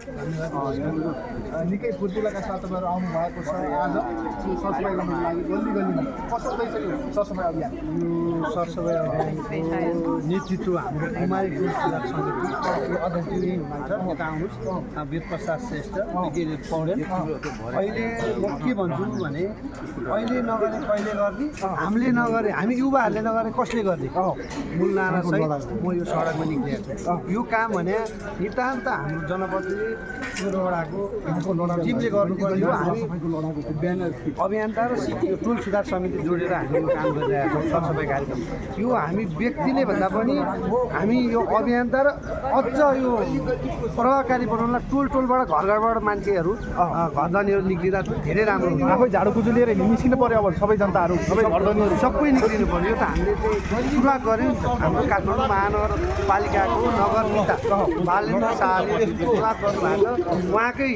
निकै फुर्तिलाका साथ तपाईँहरू आउनु भएको छ आज सरसफाइ गर्नको लागि गल्ली गल्लीमा कस्तो हुँदैछ यो सरसफाइ अभियान? यो सरसफाइ अभियानको नेतृत्व हाम्रो कुमारी टोल सुधार समिति अध्यक्ष हुनुहुन्छ। यता आउनुहोस्। वीर प्रसाद श्रेष्ठ पौडेल। अहिले म के भन्छु भने अहिले नगरे कहिले गर्ने, हामीले नगरे, हामी युवाहरूले नगरे कसले गर्ने? मूल नारा सहित म यो सडकमा निक्लिएको छु। यो काम भने नितान्त हाम्रो जनप्रतिनिधि वडाको टिमले गर्नुपर्ने हो। हामी अभियन्ता र यो टोल सुधार समिति जोडेर हामी यो काम गरिरहेका छौँ सरसफाइ कार्यक्रम। यो हामी व्यक्तिले भन्दा पनि हामी यो अभियन्ता र अझ यो प्रभावकारी बनाउनलाई टोलबाट घर घरबाट मान्छेहरू घरधनीहरू निक्लिँदा धेरै राम्रो हुन्छ। आफै झाडु कुचु लिएर निस्किनु पऱ्यो अब सबै जनताहरू सबै घरधनीहरू सबै निक्लिनु पऱ्यो। यो त हामीले चाहिँ सुरुवात गऱ्यौँ नि त। हाम्रो काठमाडौँ महानगरपालिकाको नगर नेता बालेन्द्र शाहले सुरुवात गर्नुभएको छ। उहाँकै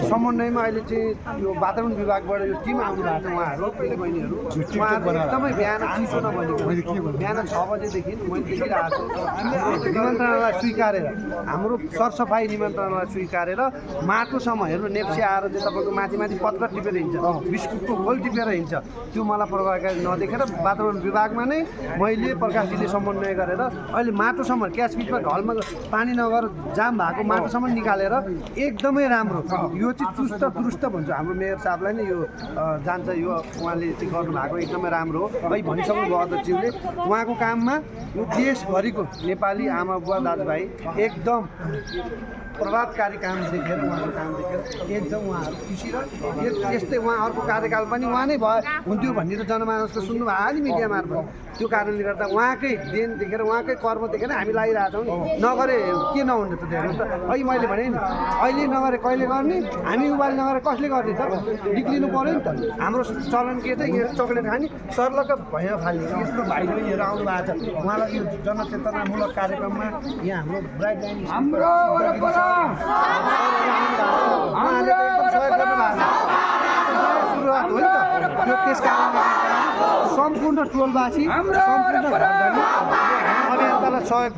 समन्वयमा अहिले चाहिँ यो वातावरण विभागबाट यो टिम आउनु भएको छ। उहाँहरू दिदीबहिनीहरू उहाँहरू एकदमै बिहान चिसो नभनेको बिहान 6 बजेदेखि मैले देखिरहेको छु निमन्त्रणालाई स्वीकारेर, हाम्रो सरसफाइ निमन्त्रणालाई स्वीकारेर माटोसम्म हेर्नु नेप्सी आएर चाहिँ तपाईँको माथि माथि पत्र टिपेर हिँड्छ, बिस्कुटको खोल टिपेर हिँड्छ। त्यो मलाई प्रभावकारी नदेखेर वातावरण विभागमा नै मैले प्रकाशजीले समन्वय गरेर अहिले माटोसम्म क्यासपिटमा ढलमा पानी नगर जाम भएको माटोसम्म निकालेर एकदमै राम्रो यो चाहिँ चुस्त दुरुस्त भन्छ। हाम्रो मेयर साहबलाई नै यो जान्छ। यो उहाँले चाहिँ गर्नुभएको एकदमै राम्रो हो। है भनिसक्नु भयो अध्यक्षज्यूले। उहाँको काममा यो देशभरिको नेपाली आमा बुवा दाजुभाइ एकदम प्रभावकारी काम देखेर उहाँको काम देखेर एकदम उहाँहरू खुसी र यस्तै उहाँ अर्को कार्यकाल पनि उहाँ नै हुन्थ्यो भन्ने त जनमानसको सुन्नु भयो नि मिडिया मार्फत। त्यो कारणले गर्दा उहाँकै देन देखेर उहाँकै कर्म देखेर हामी लागिरहेछौँ नि। नगरे के नहुने त हेर्नुहोस् त। अहिले मैले भने नि अहिले नगरे कहिले गर्ने, हामी युवाले नगरे कसले गर्ने त? निक्लिनु पऱ्यो नि त। हाम्रो चलन के चाहिँ यो चक्लेट खाने सर्लक भयो फाल्ने यस्तो भाइ बहिनीहरू आउनु भएको छ। उहाँलाई यो जनचेतनामूलक कार्यक्रममा यहाँ हाम्रो ब्राइट लाइन सुरुवात हो नि त। त्यस कारणले सम्पूर्ण टोलवासी सम्पूर्ण अभियन्तालाई सहयोग